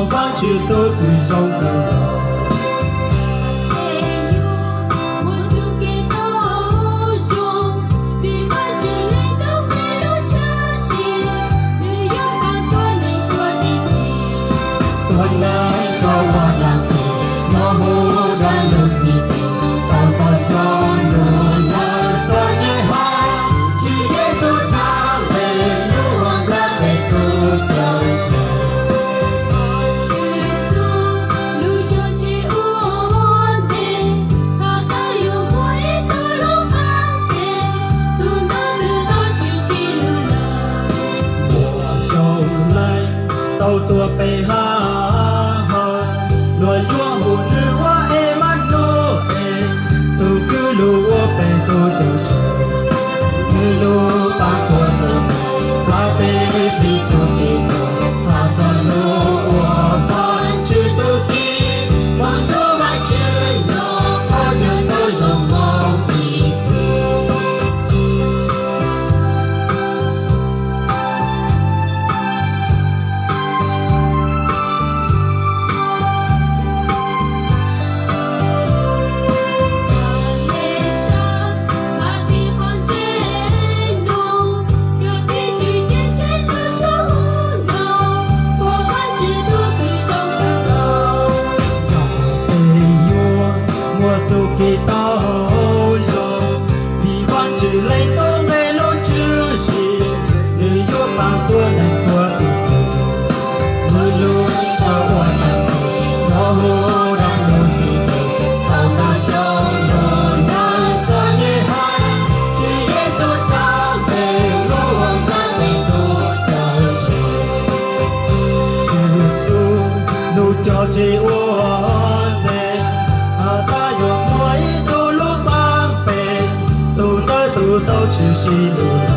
Vajtswv tus twg zoo kawg nkaus. Ua tus kev tau zoo, vim Vajtswv leej tub nqe lub tshwm sim, nws yuav pab tuag neeg tuag dim txim. Tuag neeg tuag ua dlaab tsi, nov hu dab lug xib tw, tau tau xyoo lug lawm txom nyem hab, Tswv Yexus txhaj le lub ua nplaj peb tug cawm seej. Tswv Yexus lub coj tsis ua ntej, has tas yuav muaj ib tug lub paab pem, tus ntawd twb tau tshwm sim lug lawm. Muaj rau leej tau tuag pem hab, luag yuav hu nws ua Emanueli, tus kwv lug ua peb tug cawm seej. Nws lub paab tuag tuag, pab peb plib txhua tus, has tas lub ua Vajtswv tug tij, Muaj Ntuj Vajtswv nyob, qhov chaw tuab zoo moog ib txhis. Yog peb yuav muaj txuj kev tau zoo, vim Vajtswv leej tub nqe lub tshwm sim, nws yuav pab tuag neeg tuag dim txim. Nws lub coj ua dlaab tsi, nov hu dab lug xib tw, tau tau xyoo lug lawm txom nyem hab, Tswv Yexus txhaj le lub ua nplaj peb tug cawm seej. Tswv Yexus lub coj tsis ua ntej, has tas yuav muaj ib tug lub paab pem, tus ntawd twb tau tshwm sim lug